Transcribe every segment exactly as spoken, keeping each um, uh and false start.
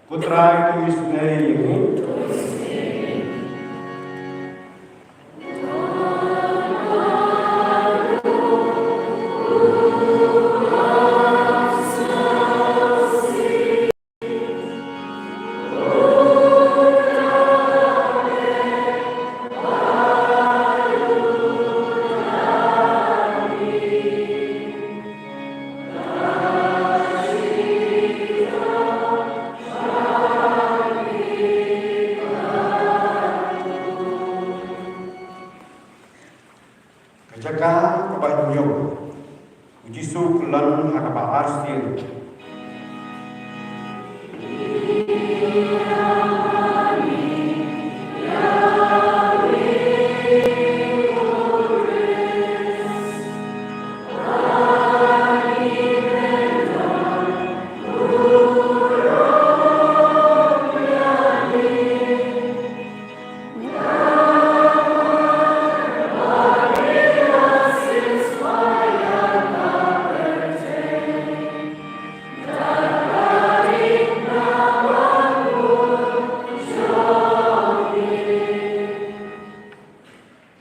Ko Trai, to isynei ïa ngi. Ka jaka kaba hynñiew. U Jisu u kyllon ha kaba arsien.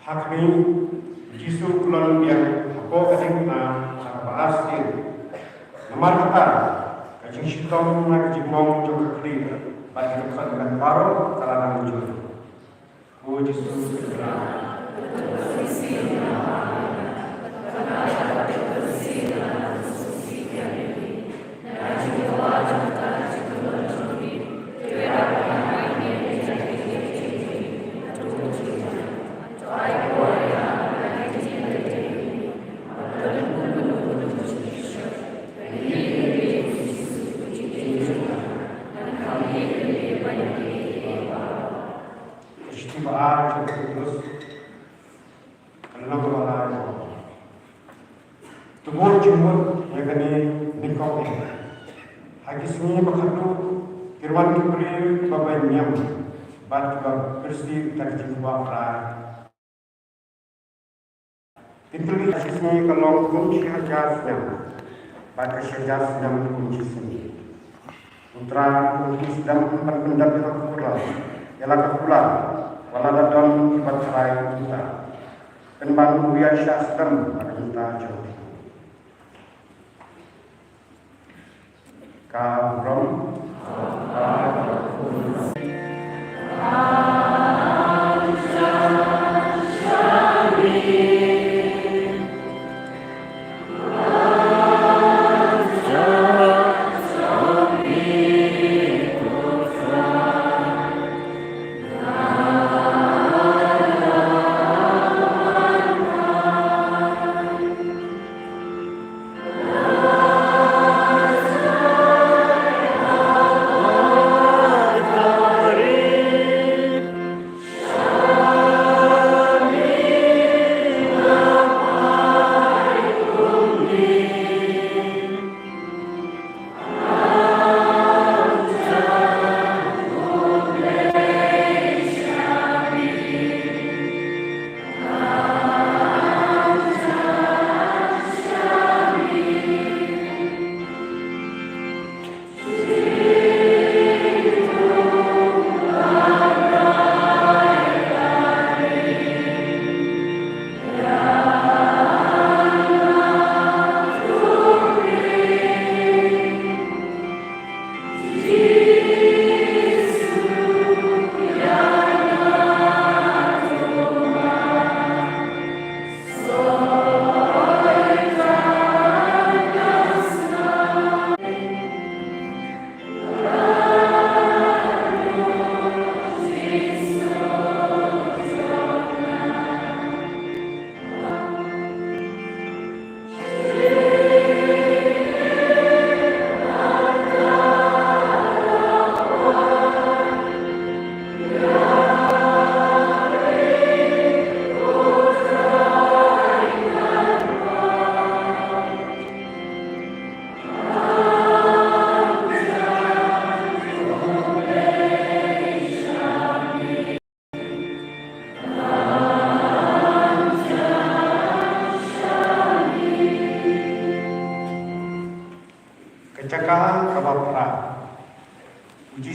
Ha khmih, u Jisu u kyllon biang hapoh ka diengphna ha kaba arsien. Namar kata, ka jingshitom na ka jingmong jong ka khlieh bad ki dkhot met baroh ka la nang jur. Ko Jisu, ka shithi ba ar jong u Petrus, ka lynnong ba lai. To buh jingmut ïa kane nyngkong eh. Ha ki sngi ba khatduh, kin wan ki briew kiba beh niam bad kiba pyrshah ïa ka jingkwah Trai. Kin tylli, ha ki sngi ka long kum shi hajar snem, bad ka shi hajar snem kum shi sngi. U Trai un kynslem ban pyndep ïa la ka kular, ïa la ka kular, wat la da don kiba tharai ïa uta. Pynban u ïaishah slem ha ka bynta jong phi. Ka burom.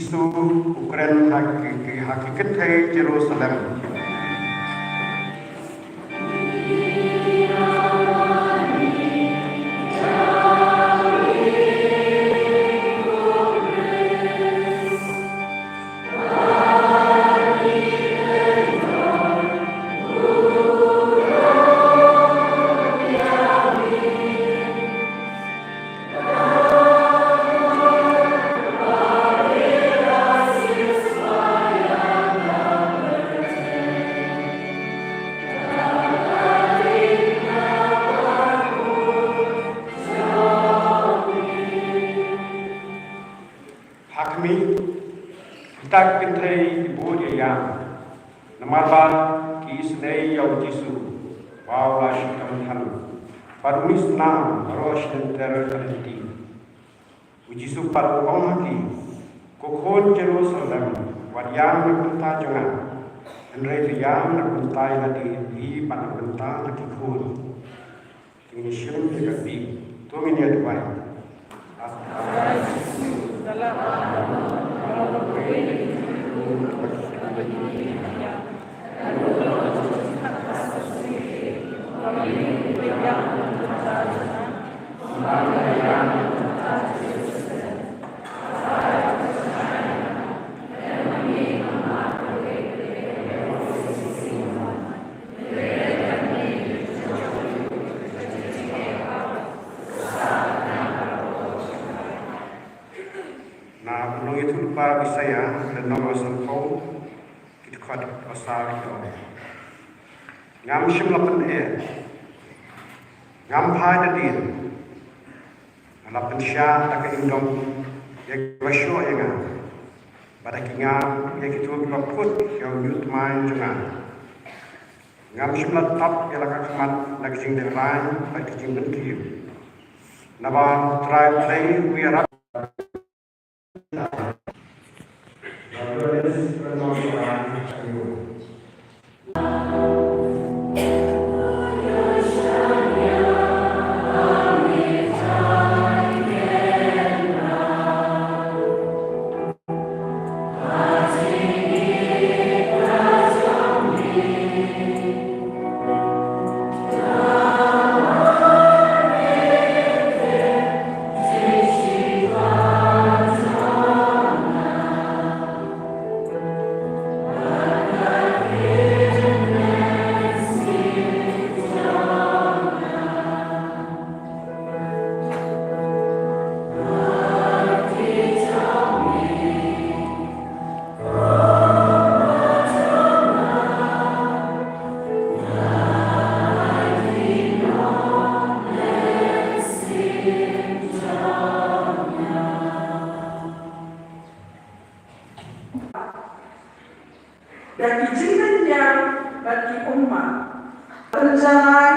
Jisu u kren ha ki, ki, ha ki kynthei Jerusalem. Ha khmih, kita ki kynthei ki bud ïa ïam, namar ba ki isynei ïa u Jisu ba u la shitom than, bad u mih snam baroh shi lynter ka lynti. U Jisu pat u ong ha ki, Ko khun Jerusalem, wat ïam na ka bynta jong nga, hynrei to ïam na ka bynta ïa lade hi bad na ka bynta na ki khun. Te ngin ïa shim ïa ka khmih. To ngin ïa duwai. Na u nongïathuhlypa u Isaïah, lynnong ba sanphew, ki dkhot ba saw ki ong, Ngam shym la pyneh, ngam phai nadien. Nga la pynshah da ka imdong ïa kiba shoh ïa nga, bad da ki ngam ïa kito kiba phut ïa u hynñiewtmaiñ jong nga. Ngam shym la tap ïa la ka khmat na ka jingdeng rain bad ka jingpyntiew. Naba U Trai U Blei u ïarap. Da ki jingmynñiang bad ki ummat. Pynjalai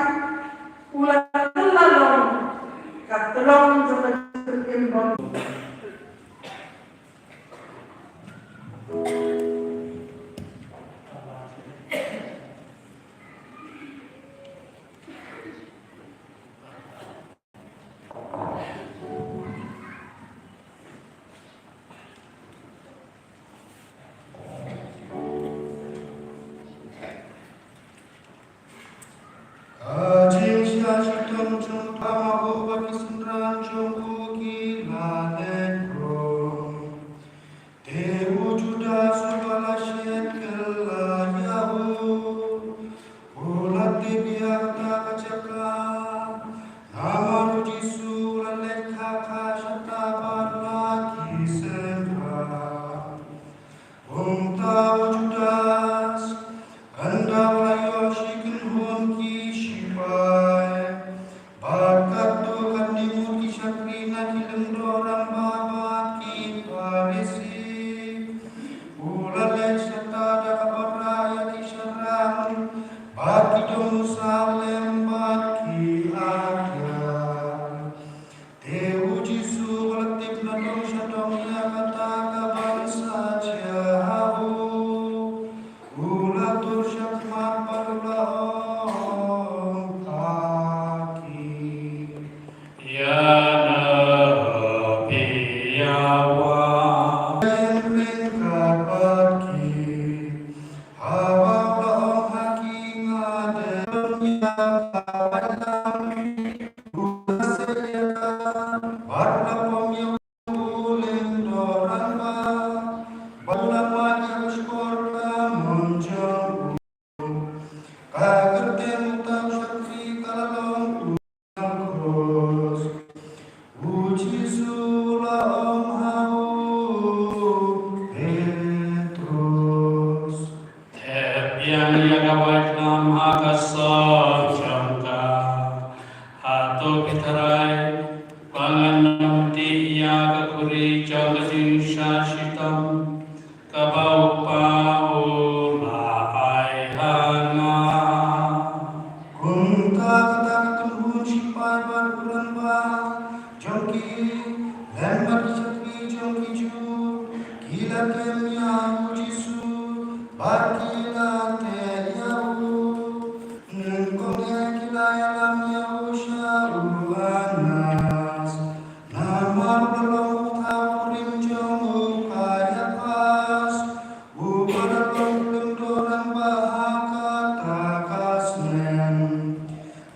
u la kylla long ka tlong jong ka jingim bymjukut. Ka jingshah shitom jong u Trai, ma u bad ki synran jong u ki la leh rung. Te u Judas uba la shet kylla ïa u, u la tip ïa kata ka jaka. Namar u Jisu u la leit kha kha shata bad la ki synran. Kumta u Judas, ynda u la ïoh shi kynhun ki shipai, bad katto katne ngut ki shakri na ki lyngdoh rangbah bad ki Pharisi, u la leit shata da kaba rah ïa ki shynrang bad ki dong u sawlem Ka kyrteng uta u shakri ka la long u nang krus. U Jisu u la ong ha u Petrus, thep biang ïa ka waitlam ha ka song jong ka. Hato phi tharai ba ngan ym tih ïa ka khuri jong ka jingshah shitom kaba u Kpa u la ai ha nga? Kumta kata ka kynhun shipai bad u rangbah jong ki lem bad ki shakri jong ki Jiw ki la kem ïa u Jisu bad ki la teh ïa u. Nyngkong eh ki la ïalam ïa u sha u Anas, namar u la long u thaw kurim jong u Kaiaphas, uba la long u lyngdoh rangbah ha kata ka snem.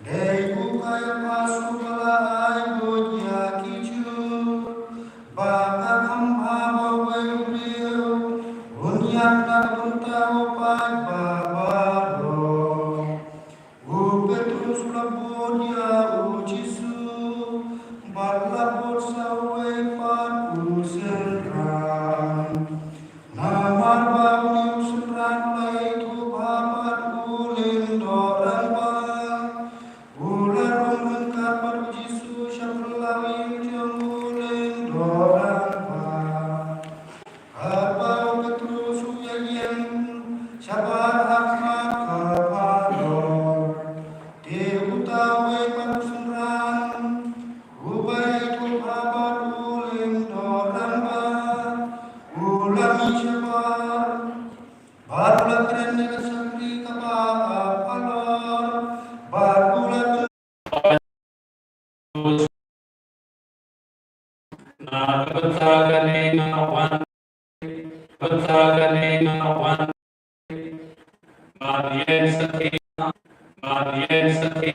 Dei u Kaiaphas uba la ai buit ïa ki Jiw ba ka kham bha ba uwei u briew un ïap na ka bynta u paidbah baroh. U Petrus u la bud ïa u Jisu bad la bud sa uwei pat u synran. Namar ba une u synran u la ïathuhpha bad u lyngdoh rangbah, u la rung ryngkat bad u Jisu sha phyllaw ïing jong u lyngdoh rangbah. Katba u Petrus u ïaïeng shabar ha khmat ka pharor, te uta uwei pat u synran uba ïathuhpha bad u lyngdoh rangbah u la mih shabar bad u la kren ïa ka shakri kaba ap halor bad u la Na ka bynta kane nga wan, bynta kane nga wan. Ban ïeng sakhi, ban ïeng sakhi.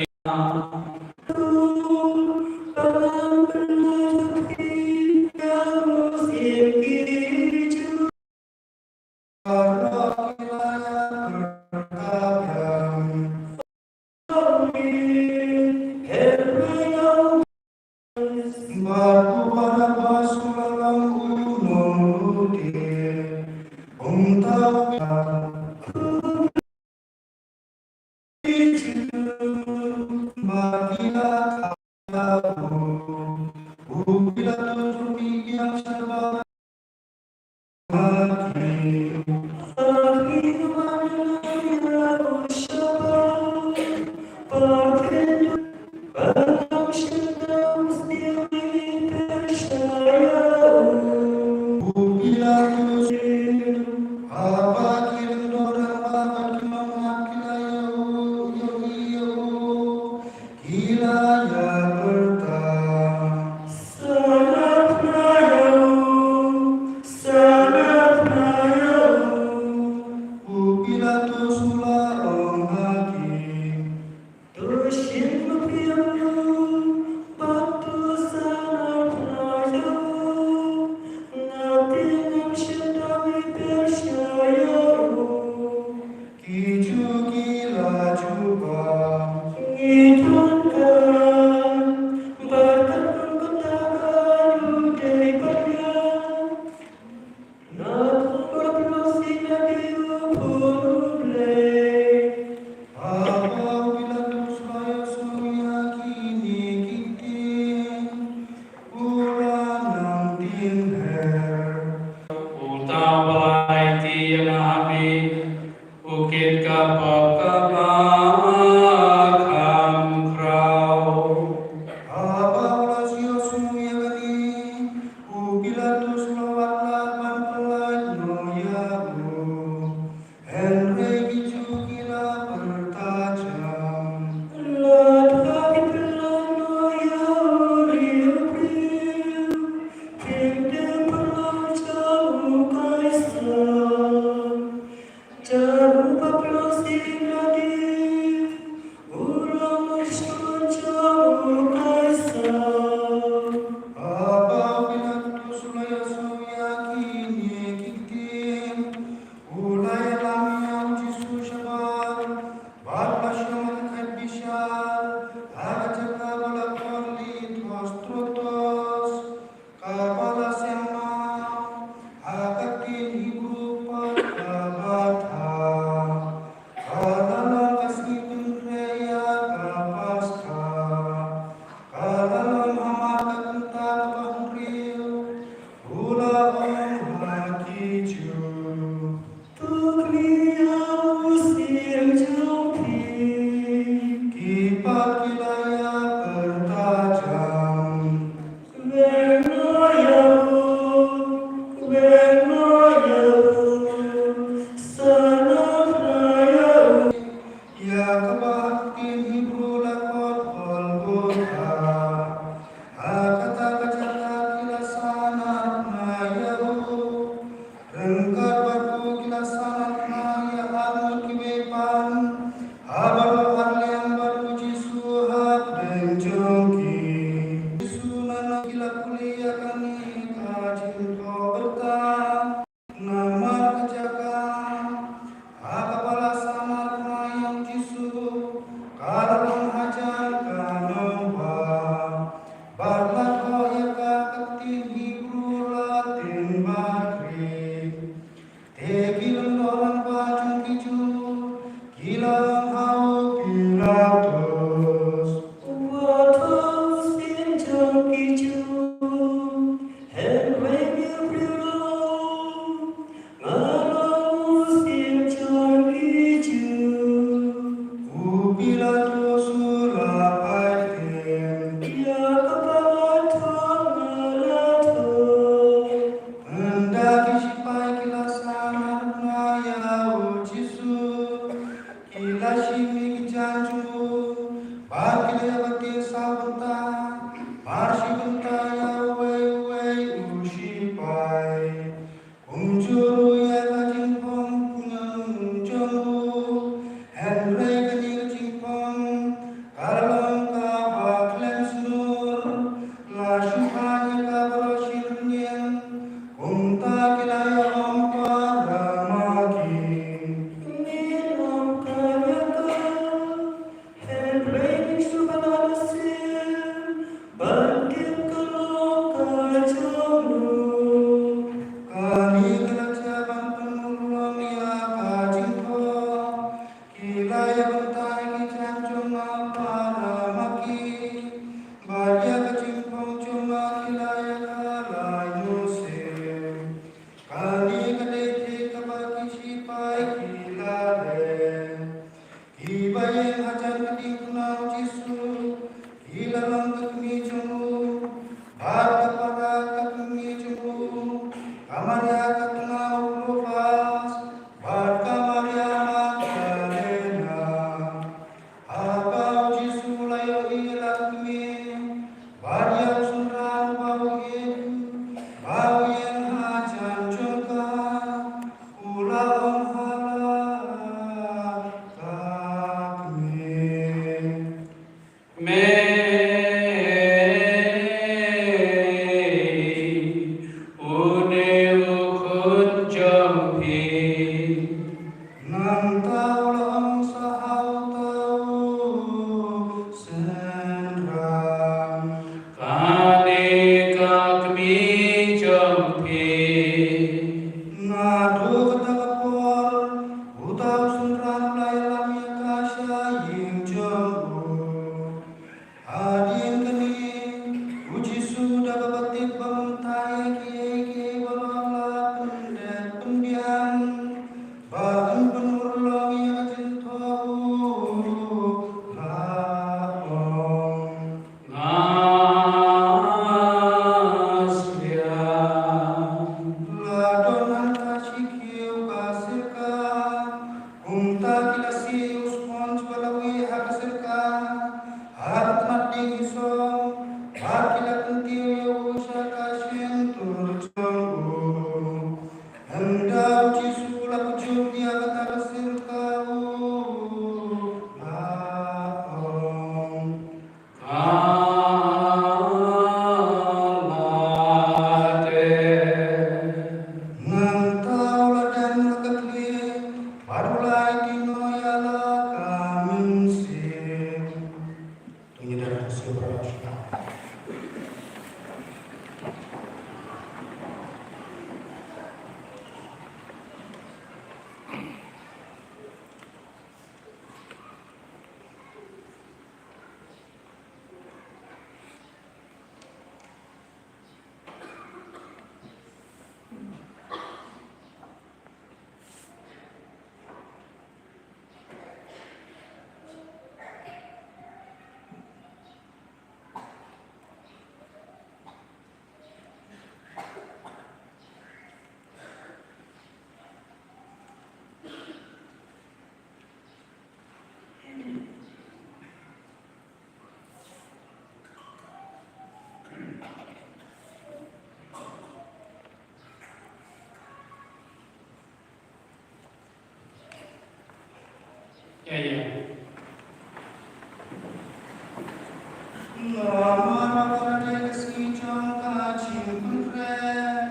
Ïa Hebru la khot Golgotha. Ha kata ka jaka ki la sahnarphna ïa u. Ryngkat bad u ki la sahnarphna ïa arngut kiwei pat, ha baroh arliang bad u Jisu hapdeng jong ki. Jisu nana ki la pule ïa kane ka jingthoh bynta. Namar ka jaka ha kaba la sahnarphna ïa u Jisu ka la long hajan ka Noah, bad la thoh ïa ka ka ktien Hebru, Latin bad Grik. Te ki lyngdoh rangbah jong ki Jiw ki la ong ha u Pilatus, uba thoh u syiem jong ki Jiw, hynrei ngi briew la ong, nga long u syiem jong ki Jiw. U Pilatus u la phai ktien, ïa kaba nga thoh nga la thoh. Ynda ki shipai ki la sahnarphna ïa u Jisu, ki la shim ïa ki jaiñ jong u, bad ki la ïa btieng saw bynta, mar shi bynta ïa uwei uwei u shipai, kumjuh ruh ïa ka jingpong kynjang jong u. Hynrei kane ka jingpong Ïa, ïa. Namar ba ka dei ka sngi jong ka jingpynkreh,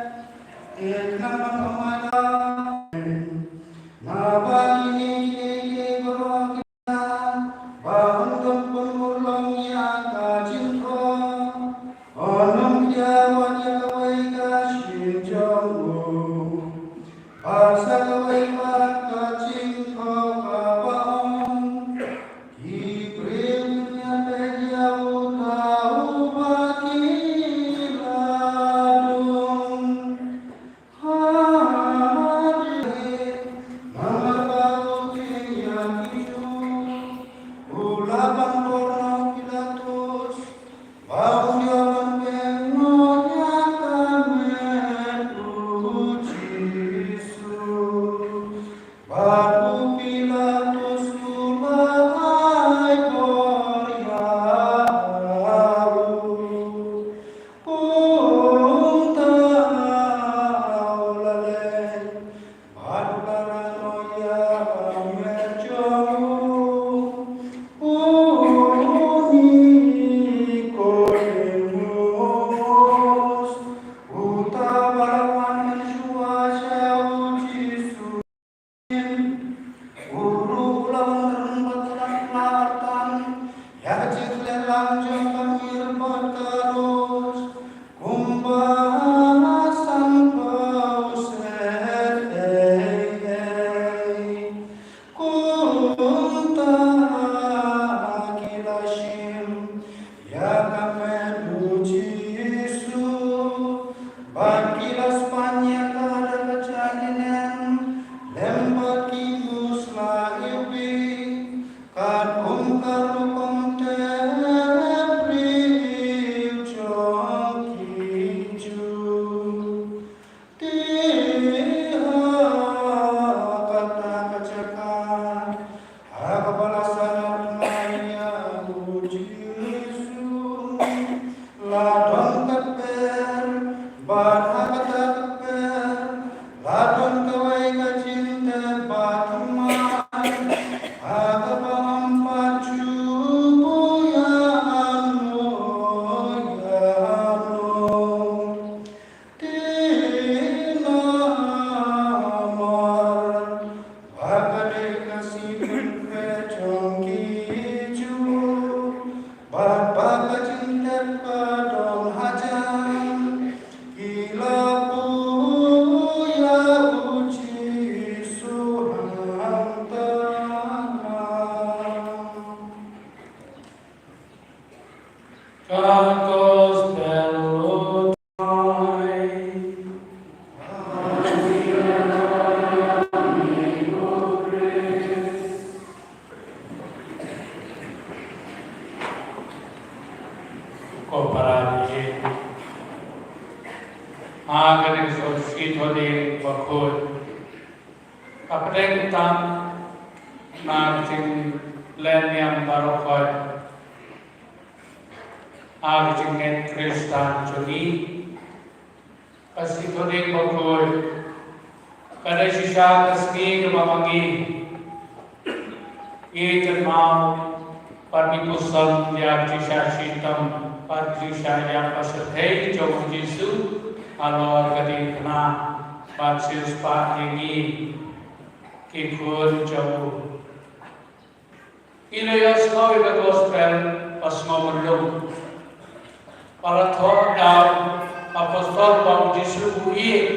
te khnang ban ong ïa ka. Naba kine kiei kiei baroh ki ba un don pynurlong ïa ka jingthoh. Un ym khia wat ïa kawei ka jingim jong u. Bad sa kawei pat ka jingthoh kaba ong, ki briew kin ïapeit ïa uta uba ki la dung. Ha, ha, ha, namar ba u tieng ïa ki Jiw u la ban bor na u Pilatus, ba un ïoh ban pynnoh ïa ka met u Jisu. Bad u Pilatus u la ai bor ïa u. Kumta u la leit bad u la rah noh ïa ka met jong u. U Nikodemus, uta ba la wan mynshuwa sha u Jisu. U ruh u la wan rung bad u la kyrpad tang ïa ka jingkhleh lang jong ka mir bad ka doh, kumba sanphew snem. Kumta ki la shim ïa ka met u Jisu, bad ki la span ïa ka da ka ja linen, lem bad ki musla iwbih, katkum ka rukom tep briew jong ki Jiw. Te ha kata ka jaka ha kaba la sah nongmai ïa u Jisu, la don ka kper, bad ha kata ka kper la don kawei ka jingtep bathymmai, ha kaba ym pat ju buh ïano ïano. Te namar ba ka dei ka sngi pynkhreh jong ki Jiw, bad ba ka jingtep ka don hajan, ki la buh ïa u Jisu hangta. Ka Gospel u Trai. Ko para, ha kane ka sngi Thohdieng Bakhuid, ka pdeng tam na ka jinglehniam baroh khoit ha ka jingngeit Khristan jong ngi. Ka sngi Thohdieng Bakhuid ka dei shisha ka sngi kaba ma ngi ngi kynmaw bad ngi puson ïa ka jingshisha shitom bad ka jingshisha ïap bad shyrkhei jong u Jisu halor ka diengphna bad siewspah ïa ngi ki khun jong u. Ngi la ïohsngew ïa ka Gospel ba sngewmyllung ba la thoh da u apostol ba u Jisu u ïeit,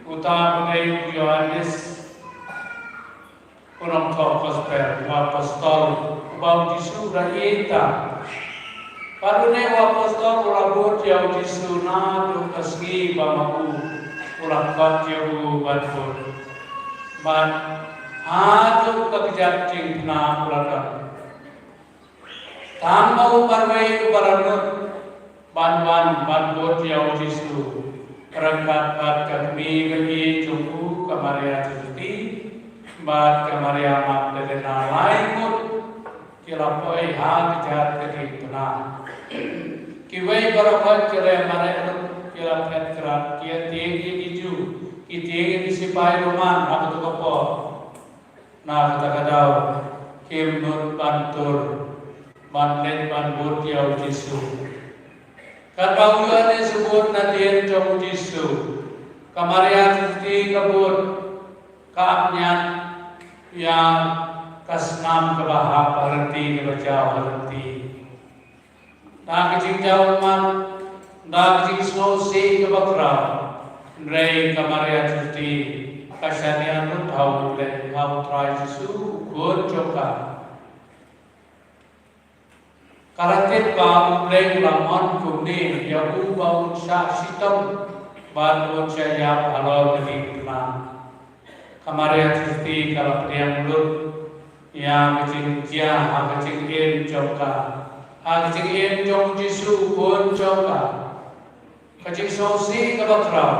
uta u dei u Ïoannis. U nongthoh Gospel, u apostol uba u Jisu u la ïeit tam. Bad une u apostol u la bud ïa u Jisu naduh ka sngi ba ma u u la khot ïa u ban bud. Bad haduh ka kjat jingphna u la don. Tang ma u marwei uba la nud ban wan ban bud ïa u Jisu, ryngkat bad ka kmie ka ïeit jong u ka Maria Joseph bad ka Maria Magdalena, lai ngut ki la poi ha kjat ka diengphna. Kiwei baroh ki la mareh lut, ki la phet krad, ki ïatieng ïa ki Jiw, ki tieng ïa ki sipai Roman ha kato ka por. Na kata ka daw, kim nud ban tur, ban leit ban bud ïa u Jisu. Katba u Ïoannis u bud nadien jong u Jisu, ka Maria Theisotti ka bud, ka ap ñiad ïa ka snam kaba hap ha lynti, kaba jaw ha lynti. Da ka jingjaw ummat, da ka jingsngewsih kaba khraw, hynrei ka Maria Theisotti ka shaniah nud ha U Blei, ha U Trai Jisu, u Khun jong ka. Ka la tip ba U Blei u la mon kumne ïa u ba un shah shitom bad un shah ïap halor ka diengphna. Ka Maria Theisotti ka la pdiang lut ïa ka jingjia ha ka jingim jong ka, ha ka jingim jong u Jisu u Khun jong ka. Ka jingsngewsih kaba khraw.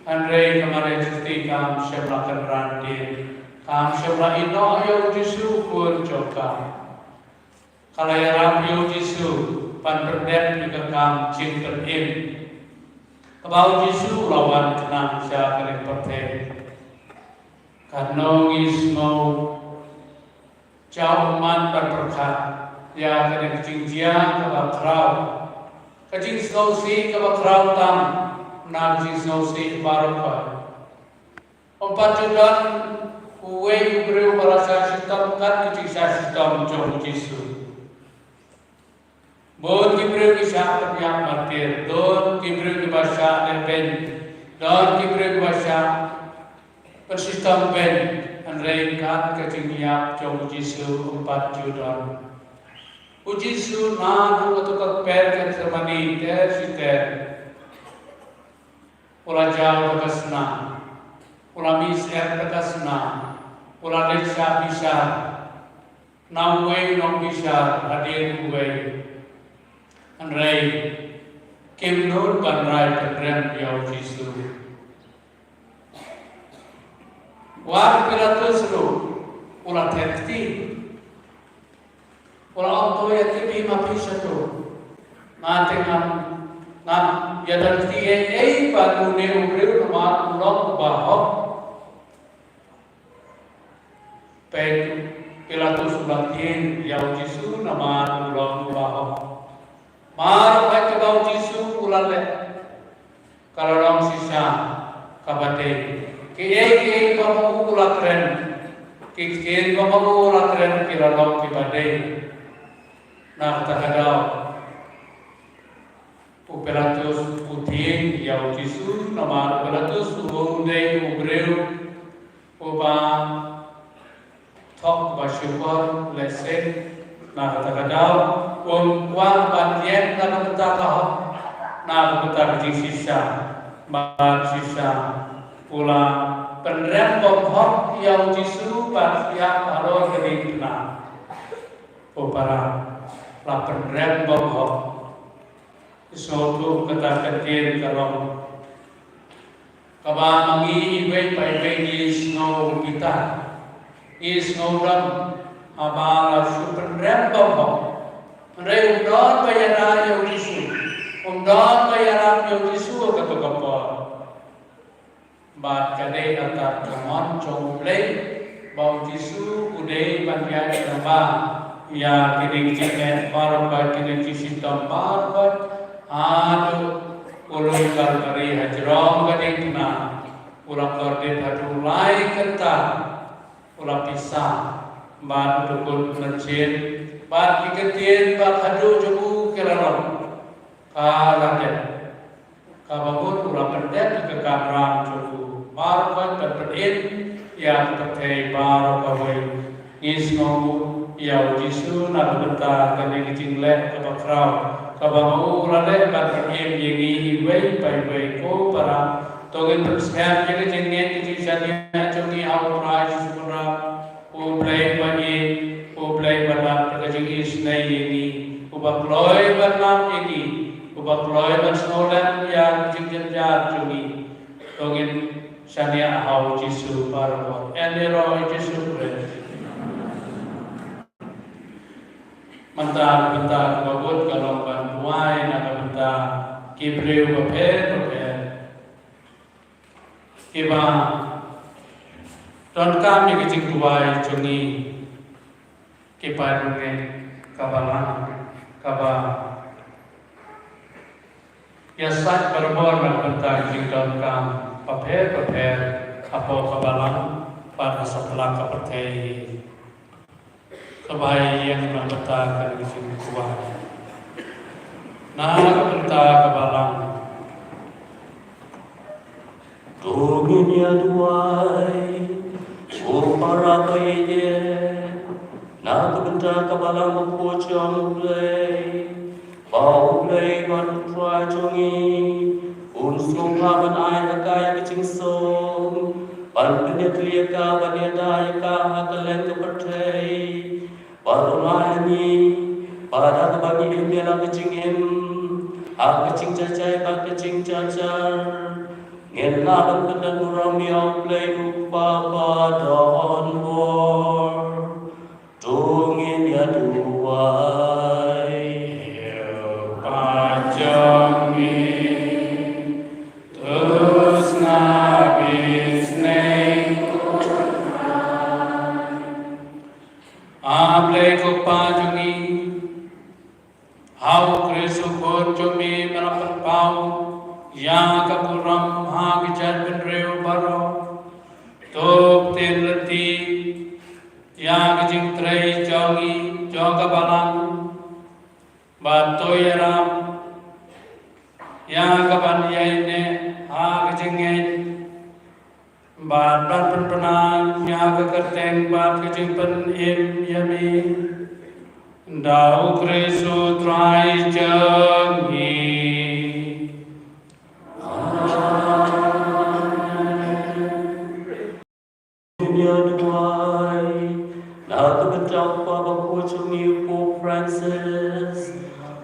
Hynrei ka Maria Theisotti kam shym la kynran dien, kam shym la ïehnoh ïa u Jisu u Khun jong ka. Ka la ïarap ïa u Jisu ban pyndep ïa ka kam jingpynim kaba u Jisu u la wan khnang sha kane ka pyrthei. Katno ngi sngew jaw ummat ban pyrkhat ïa kane ka jingjia kaba khraw, ka jingsngewsih kaba khraw tam na ka jingsngewsih baroh kawei. Ym pat ju don uwei u briew ba la shah shitom kat ka jingshah shitom jong u Jisu. Bun ki briew ki shah pynïap martir, don ki briew kiba shah leh beiñ, don ki briew kiba shah pynshitom beiñ, hynrei kat ka jingïap jong u Jisu ym pat ju don. U Jisu naduh kato ka kper Gethsemane ter shi ter, u la jaw da ka snam, u la mih syiar da ka snam, u la leit shah bishar na uwei u nongbishar hadien uwei. Hynrei kim nud ban rai pynrem ïa u Jisu. Wat u Pilatus ruh u la thep kti. U la ong to ïa ki, phi ma phi sha to. Nga te ngam, ngam ïadon kti ei ei bad une u briew namar u long uba hok. Peit, Pilatus u la tieng ïa u Jisu namar u long uba hok. Mar ba kaba u Jisu u la leh, ka la long shisha kaba dei. Kiei kiei ba ma u u la kren, ki ktien ba ma u u la kren ki la long kiba dei. Na kata ka daw u Pilatus u tieng ïa u Jisu namar u Pilatus u dei u briew uba thok ba shukor lehse. Na kata ka daw um kwah ban ïeng na ka bynta ka hok, na ka bynta ka jingshisha. Bad shisha u la pynrem bymhok ïa u Jisu bad ïa halor ka diengphna. Ko para, la pynrem bymhok. Sngewthuh kata ka ktien ka long kaba ma ngi iwei pa iwei ngi sngew bitar, ngi sngew dom haba la shu pynrem bymhok. Hynrei um don ba ïada ïa u Jisu, um don ba ïarap ïa u Jisu ha kato ka por. Bad ka dei kata ka mon jong U Blei ba u Jisu u dei ban ïaid lyngba ïa kine ki jingeh baroh, kine ki shitom baroh, haduh u lum Kalbari hajrong ka diengphna. U la kordit haduh lai kynta, u la pisa bad u dukut mynsiem, bad ki ktien ba khadduh jong u ki la long, ka la dep. Kaba mut u la pyndep ïa ka kamram jong u baroh kawei, ban pynim ïa ka pyrthei baroh kawei. Ngi sngew ïa u Jisu na ka bynta kane ka jingleh kaba khraw kaba ma u la leh ban pynim ïa ngi iwei pa iwei. Ko para, to ngin pynskhem ïa ka jingngeit ka jingshaniah jong ngi ha u Trai Jisu Khrist. U Blei ba ïeit, U Blei ba lap da ka jingisynei ïa ngi, uba kloi ban lap ïa ngi, uba kloi ban sngewlem ïa ka jingjynjar jong ngi. To ngin shaniah ha u Jisu baroh. Yn ïaroh ïa u Jisu Khrist. Mynta ka bynta kaba bud ka long ban duwai na ka bynta ki briew bapher bapher kiba Donkam ïa ka jingduwai jong ngi ki paid bangeit, ka balang kaba ïasaid barabor na ka bynta ka jingdonkam bapher bapher hapoh ka balang bad ha satlak ka pyrthei. Kaba ïeng na ka bynta ka jingduwai na ka bynta ka balang. To ngin ïa duwai. Ko para baieit, na ka bynta ka balang bakhuid jong U Blei, ba U Blei bad U Trai jong ngi un sngewbha ban ai ha ka ïa ka jingsuk, ban pynïatylli ïa ka, ban ïada ïa ka ha kylleng ka pyrthei. Bad u la ïa ngi, ba da kaba ngi im ïa la ka jingim, ha ka jingjahjai bad ka jingjarjar, ngin lah ban pyndonburom ïa U Blei U Kpa ba don bor. To ngin ïa duwai. Ïa U Kpa jong ngi, to sngap isynei. A Blei ko Kpa jong ngi, ha U Khrist u Khun jong me me la pynpaw ïa ka burom ha ki jaitbynriew baroh. To ktien lynti ïa ka jingtrei jong ngi, jong ka balang, bad to ïarap ïa ka ban ïaineh ha ka jingngeit bad ban pynpaw ïa ka kyrteng bad ka jingpynim ïa me. Da U Khrist U Trai jong ngi. Amen. Ngin ïa duwai na ka bynta u Papa bakhuid jong ngi u Pope Francis,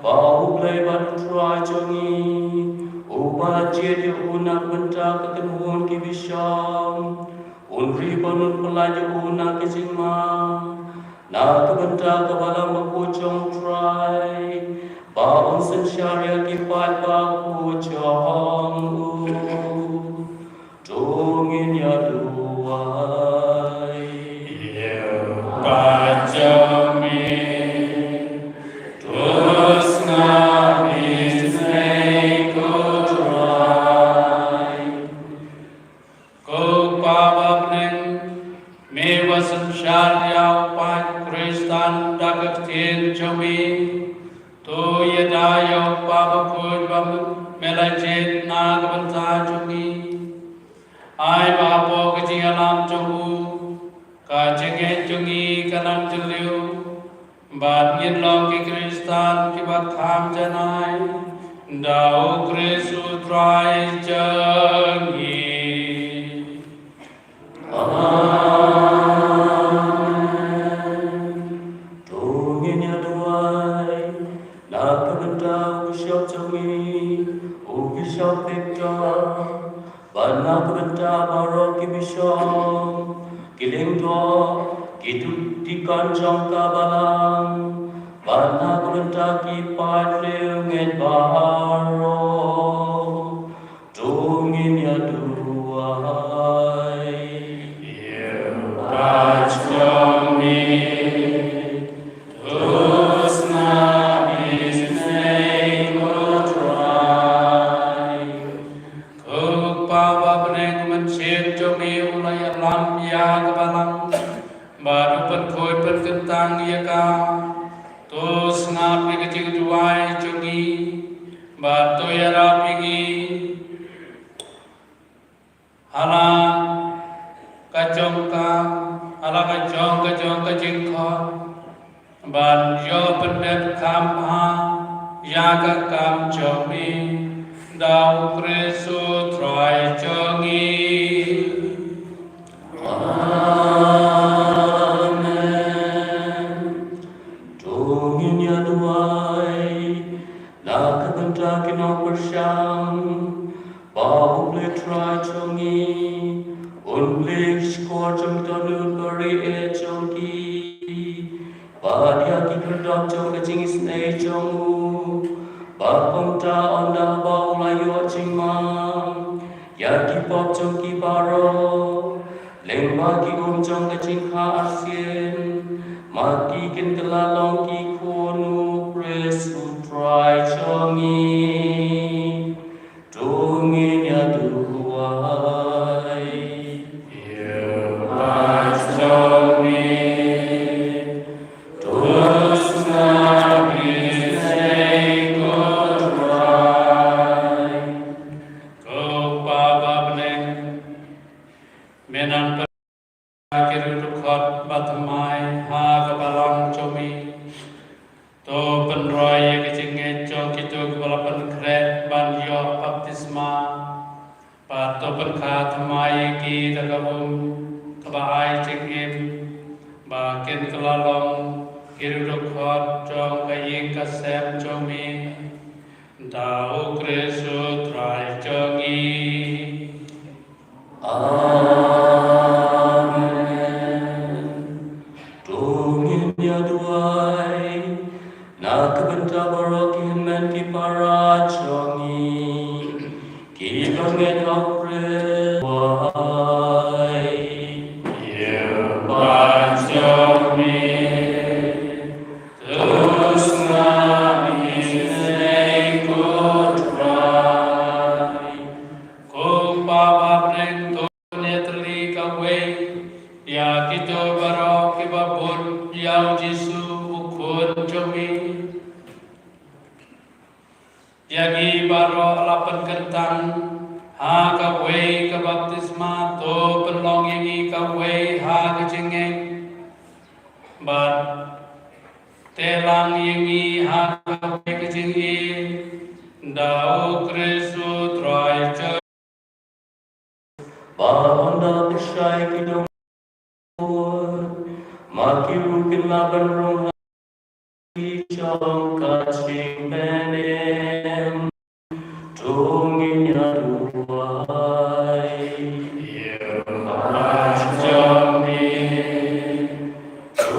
ba U Blei bad U Trai jong ngi uba la jied ïa u na ka bynta ka kynhun ki bishop, un ri bad un pyllait ïa u na ka jingma na ka bynta ka balang bakhuid jong U Trai, ba un synshar ïa ki paid bakhuid jong u. To ngin ïa duwai. Ïa U Kpa jong ngi, to sngap isynei ko Trai. Ko Kpa ba ha bneng, me ba synshar ïa u paid Khristan da ka ktien jong me, to ïada ïa u Papa bakhuid ba me la jied na ka bynta jong ngi. Ai ba hapoh ka jingïalam jong u, ka jingngeit jong ngi kan nang jylliew, bad ngin long ki Khristan kiba kham janai, da U Khrist U Trai jong ngi. Amen. To ngin ïa duwai na ka bynta u Bishop jong ngi, u Bishop Victor, bad na ka bynta baroh ki bishop, ki lyngdoh, ki dikon jong ka balang, bad na ka bynta ki paid riewngeit baroh. To ngin ïa duwai. Ïa u paid jong me, to sngap isynei ko Trai. Ko Kpa ba ha bneng, u Mynsiem jong me u la ïalam ïa ka balang, bad u pynkhuid pynkyntang ïa ka. To sngap ïa ka jingduwai jong ngi, bad to ïarap ïa ngi ha la ka jong ka, ha la ka jong ka jong ka jingkhot, ban ïoh pyndep kham bha ïa ka kam jong me, da u Khrist u Trai jong ngi. Amen. To ngin ïa duwai na ka bynta ki nongpyrshang, ba u Blei Trai jong ngi un plie ki shkor jong ki dohnud barieh jong ki, bad ïa ki khyrdop jong ka jingisynei jong u, ba kumta ynda ba u la ïoh jingma ïa ki pop jong ki baroh, Lyngba ki um jong ka jingkha arsien, ma ki kin kylla long ki khun u Khrist u Trai jong ngi. To ngin ïa duwai. Ïa pynjah me. To sngap ïa ki jingkhuslai. Ko Pa ba ha bneng, me nang pyn ki riewdukkhot ba thymmai ha ka balang jong me. To pynroi ïa ka jingngeit jong kito kiba la pynkhreh ban ïoh baptisma. Bad to pynkha thymmai ïa ki da ka um kaba ai jingim, ba kin kylla long ki riewdukkhot jong ka ïing ka sem jong me. Da u Khrist u Trai jong ngi. Amen. To ngin ïa duwai na ka bynta baroh ki hynmen ki para jong ngi kiba ngeit ha u Khrist. Duwai. Ïa pynjah me. To sngap ïa ki jingkhuslai. Ko Pa ba ha bneng, to ngin ïatylli kawei ïa kito baroh kiba bud ïa u Jisu u Khun jong me. Ïa ngi baroh la pynkyntang ha kawei ka baptisma, to pynlong ïa ngi kawei ha ka jingngeit. Bad tei lang ïa ngi ha kawei ka jingïeit da u Khrist u Trai jong. Ba ynda la pyrshah ki dong, ma ki ruh kin lah ban rung ha ki jong ka jingpynim. To ngin ïa duwai. Ïa pynjah me. To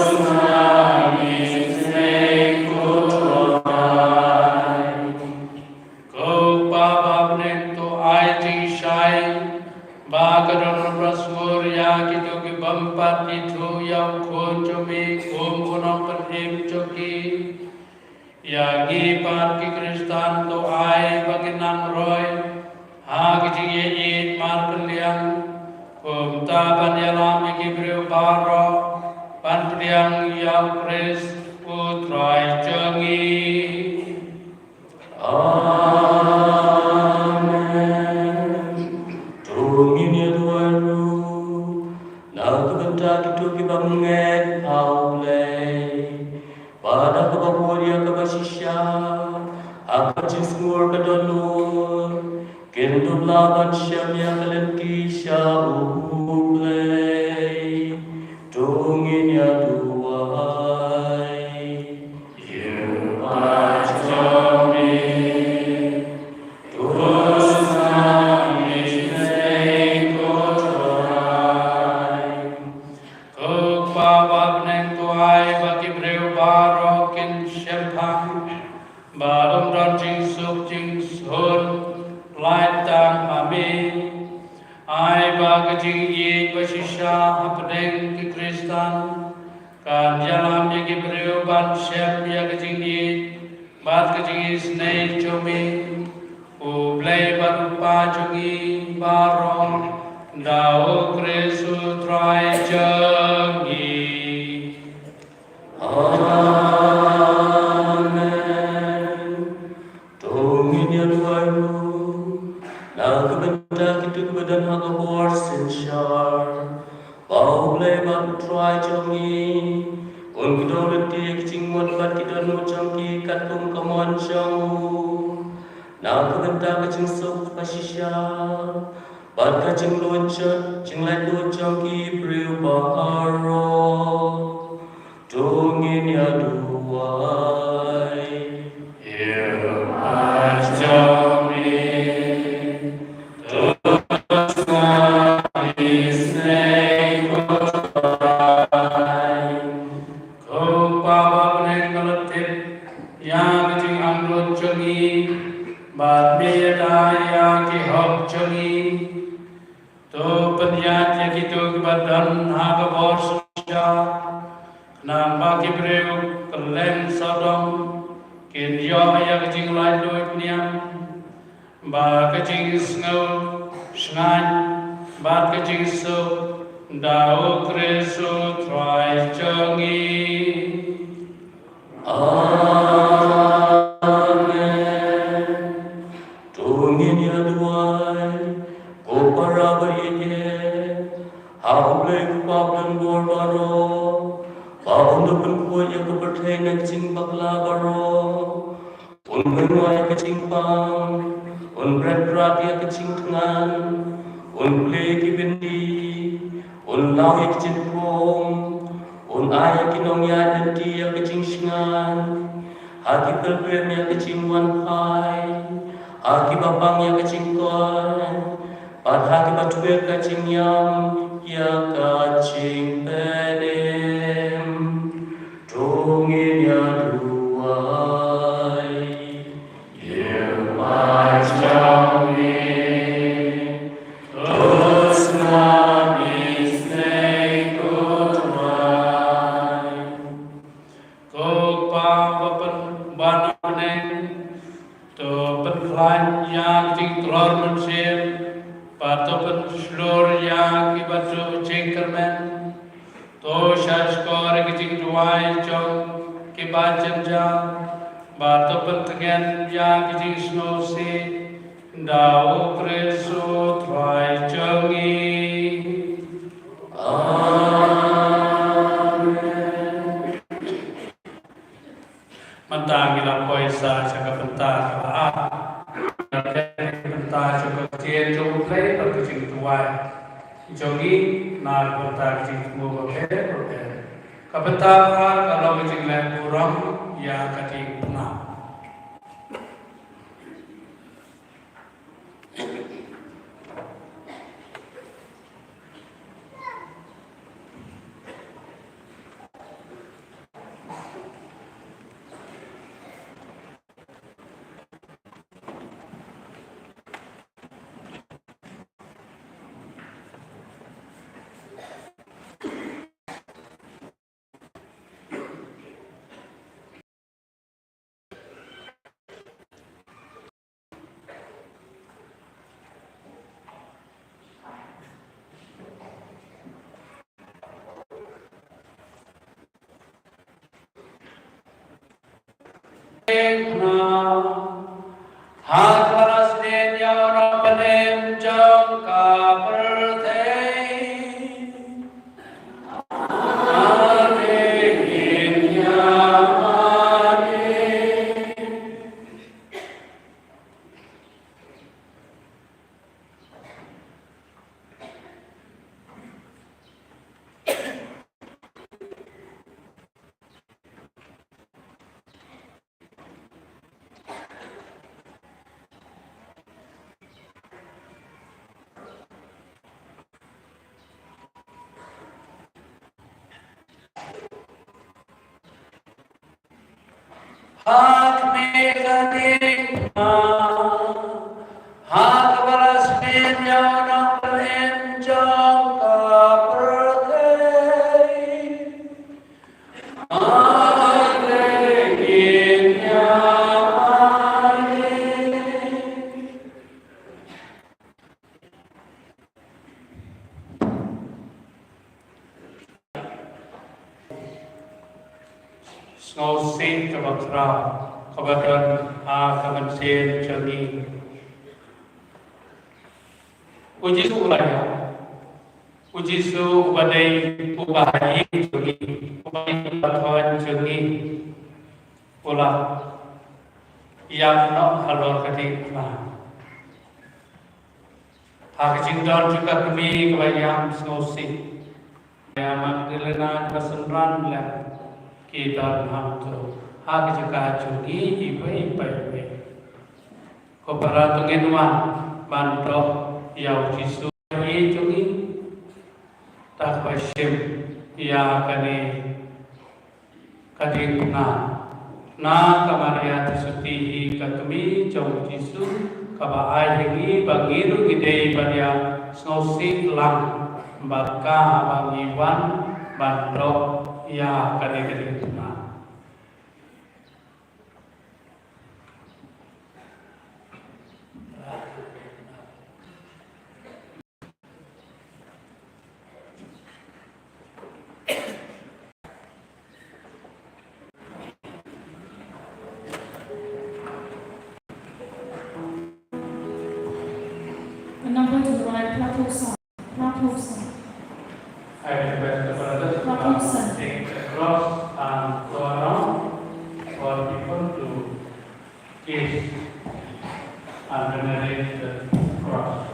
sngap ïa ki jingkhuslai. Ko Pa ba ha bneng, to ai jingshai ba ka dohnud basngur ïa kito ki bym pat ithuh ïa u Khun jong me kum u nongpynim jong ki. Ïa ngi pat ki Khristan to ai ba ngin nang roi ha ka jingïeit markylliang, kumta ban ïalam ïa ki briew baroh ban pdiang ïa u Khrist u Trai jong ngi. Amen. To ngin ïa duwai ruh na ka bynta kito kiba ngeit ha U Blei, ba da kaba bud ïa kaba shisha ha ka jingsngur ka dohnud, kin dup lah ban shem ïa ka lynti sha U Blei. To ngin ïa duwai. Ïa pynjah me. To sngap ïa ki jingkhuslai. Ko Pa ba ha bneng, to ai ba ki briew baroh kin shemphang ba ym don jingsuk jingsuk lait tang ha me. Ai ba ka jingïeit ba shisha hapdeng ki Khristan kan ïalam ïa ki briew ban shem ïa ka jingïeit bad ka jingisynei jong me, U Blei bad U Kpa jong ngi baroh, da U Khrist U Trai jong ngi. Amen. To ngin ïa duwai ruh na ka bynta kito kiba don ha ka bor synshar, ba U Blei bad U Trai jong ngi un kdew lynti ïa ki jingmut bad ki dohnud jong ki katkum ka mon jong u, na ka bynta ka jingsuk ka shisha bad ka jingluid jong, jinglaitluid jong ki briew baroh. To ngin ïa duwai. Ïa pynjah me. To sngap ïa ki jingkhuslai. Ko Pa ba ha bneng, nga la tip ïa ka jingangnud jong ngi bad me ïada ïa ki hok jong ngi. To pynïaid ïa kito ba don ha ka bor synshar, khnang ba ki briew kylleng sawdong kin ïoh ïa ka jinglaitluid niam bad ka jingsngewshngaiñ bad ka jingsuk, da U Khrist U Trai jong ngi. Amen. To ngin ïa duwai. Ko para barieh, ha U Blei U Kpa badonbor baroh, ba un da pynkhuid ïa ka pyrthei na ka jingbakla baroh. Un pynwai ïa ka jingpang, un bret brat ïa ka jingthngan, un plie ki byndi, un law ïa ka jingpang, un ai ïa ki nongïaid lynti ïa ka jingshngaiñ, ha ki pyrpir ïa ka jingwan phai, ha kiba pang ïa ka jingkoit, bad ha kiba twir ka jingïam ïa ka jingpynim. To ngin ïa duwai. Ïa Kpa jong ngi, to sngap ïa ka sneng, to Trai. Ko Kpa ba pyn-, ba na bneng, to pynkhlaiñ ïa ka jingtlor mynsiem, bad to pynshlur ïa kiba duh jingkyrmen. To shahshkor ïa ka jingduwai jong kiba jynjar, bad to pyntngen ïa ka jingsngewsih, da U Khrist U Trai jong ngi. Amen. Mynta ngi la poi sa sha ka bynta kaba ar. Ka bynta sha ka ktien jong U Blei bad ka jingduwai jong ngi na ka bynta ka jingthmu bapher bapher. Ka bynta kaba ar ka long ka jingleh burom ïa ka diengphna. Ha ka sneng ïa u nongpynim jong ka pyrthei. Ha khmih ka diengphna, ha kaba la sngewthuh ïa u nongpynim jong ka pyrthei. Sngewsih kaba khraw kaba don ha ka mynsiem jong ngi. U Jisu u la ïap. U Jisu uba dei uba ha ïing jong ngi, uba dei u pathon jong ngi, u la ïap noh halor ka diengphna. Ha ka jingdon jong ka kmie kaba ïam sngewsih, Maria Magdalena kaba synran lem, ki don hangto ha ka jaka jong ngi iwei pa iwei. Ko para, to ngin wan ban doh ïa u Jisu ha ïing jong ngi. Te kaba shim ïa kane ka diengphna na ka Maria Theisotti hi, ka kmie jong u Jisu, kaba ai ha ngi ba ngi ruh ngi dei ban ïa sngewsih lang Bad ka haba ngi wan ban dok ïa kane ka jingthmu. The number to the right, platform side. Platform side. I request the brothers to come and take the cross and go around for people to kiss and venerate the cross.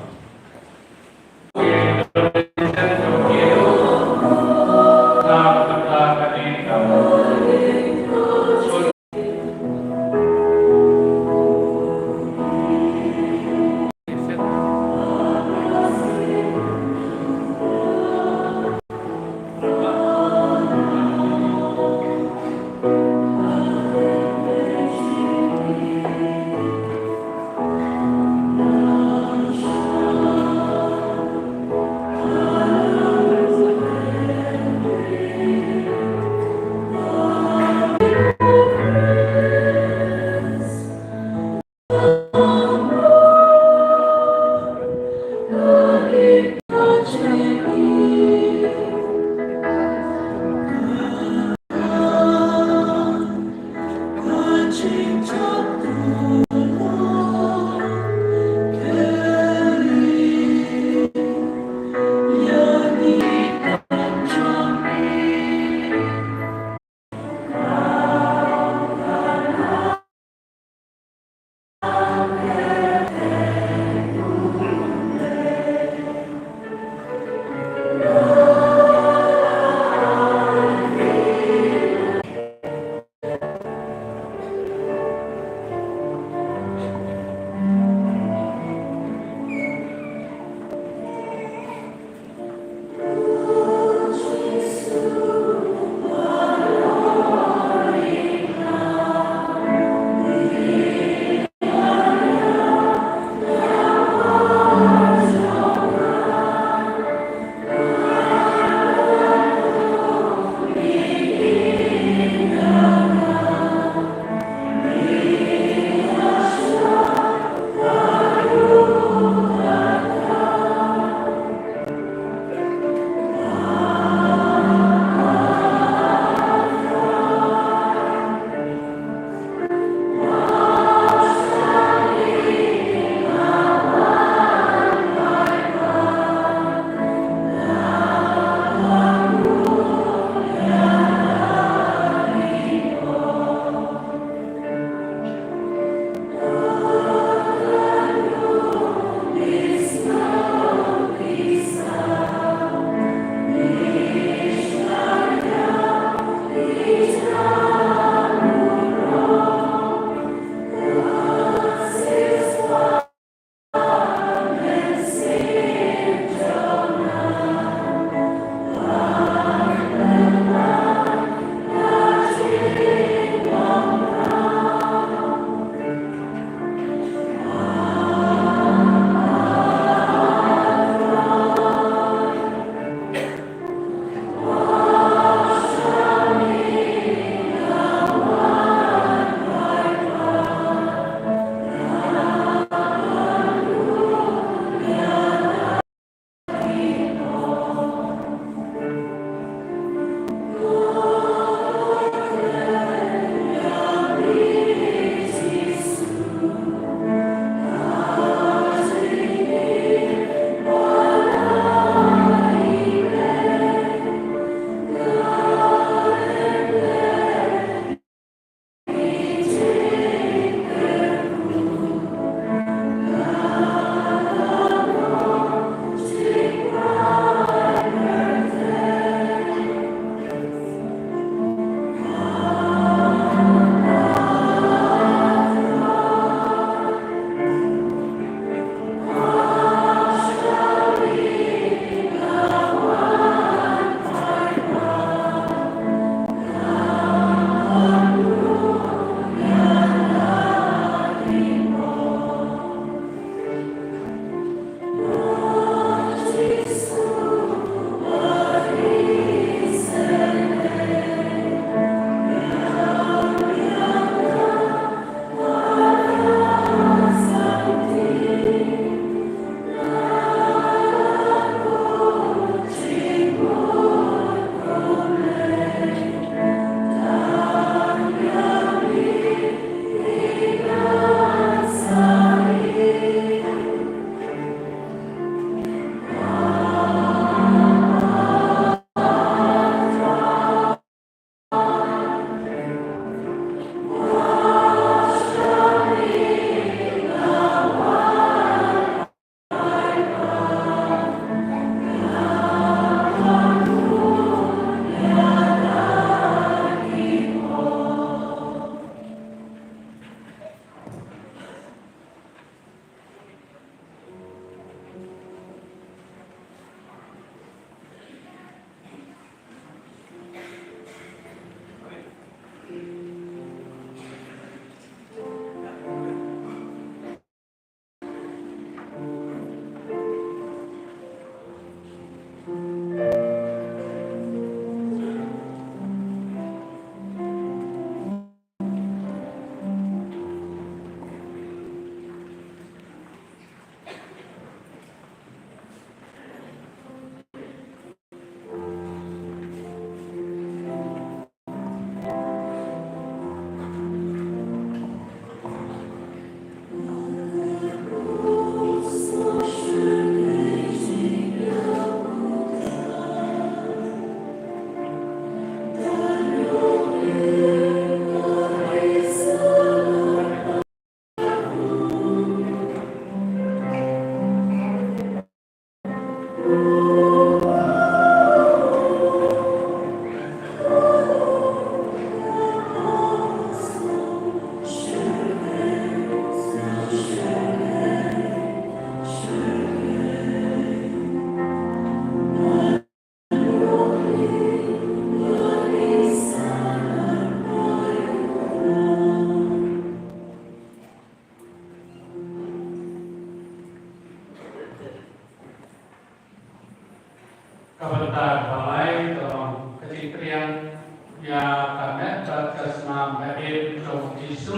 ka snam ba im jong u Jisu,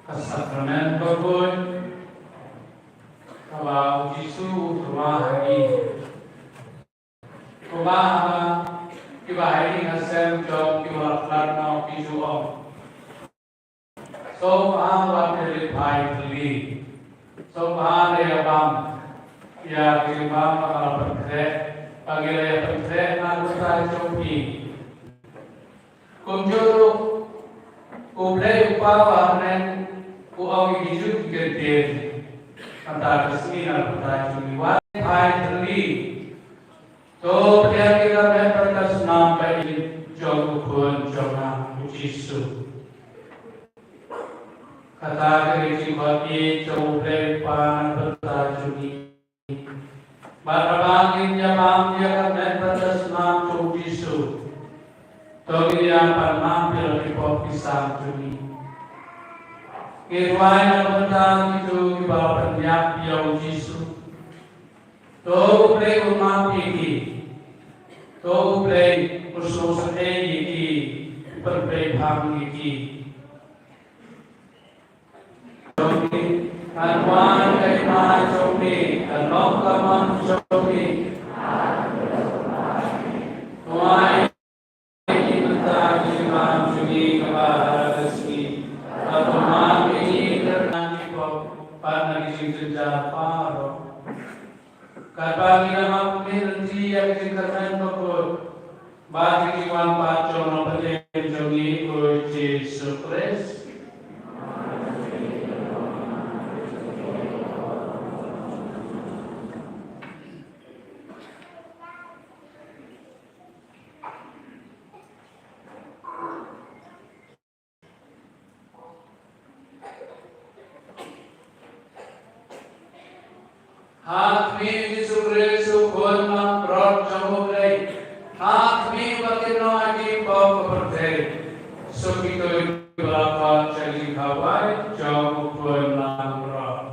ka sakramen bakhuid, kaba u Jisu u thrang ha ngi. Kumba haba kiba ha ïing ha sem jong kiba la khlad noh ki ju ong, sngewbha wat pynlip phai thylli. Sngewbha leit ïabam ïa ki jingbam ba la pynkhreh, ba ngi la ïa pynkhreh na ka bynta jong phi. Kumjuh ruh U Blei u Kpa ba ha bneng u ong ïa ki ju ki kyntien. Mynta ka sngi na ka bynta jong ngi wat phai thylli. To pdiang ïa ka met bad ka snam ba im jong u Khun jong ngi u Jisu. Kata ka dei ka jingkhot jong U Blei u Kpa na ka bynta jong ngi. Bad haba ngin ïabam ïa ka met bad ka snam jong u Jisu, to ngin ïa pan map ïa ki pop ki sam jong ngi. Ngin duwai na ka bynta kito kiba la pynïap ïa u Jisu. To U Blei un map ïa ki. To U Blei un sngewsynei ïa ki, pynpei phang ïa ki. Jong ngi, ngan wan ka hima jong ngi, ngan long ka mon jong ngi. Wan mynta ka hima jong ngi kaba ha ka sngi. Bad to map ïa ngi na ki pop bad na ki jingjynjar baroh. Katba ngi la map ïa ka jingkyrmen bakhuid bad ka jingwan pat jong u Nongpynim jong ngi u Jisu Khrist. Ha khmih u Jisu Khrist u Khun langbrot jong U Blei. Ha khmih ba kin long ha ki pop ka pyrthei. Suk ito kiba la khot sha ka jingkhawai jong u Khun langbrot.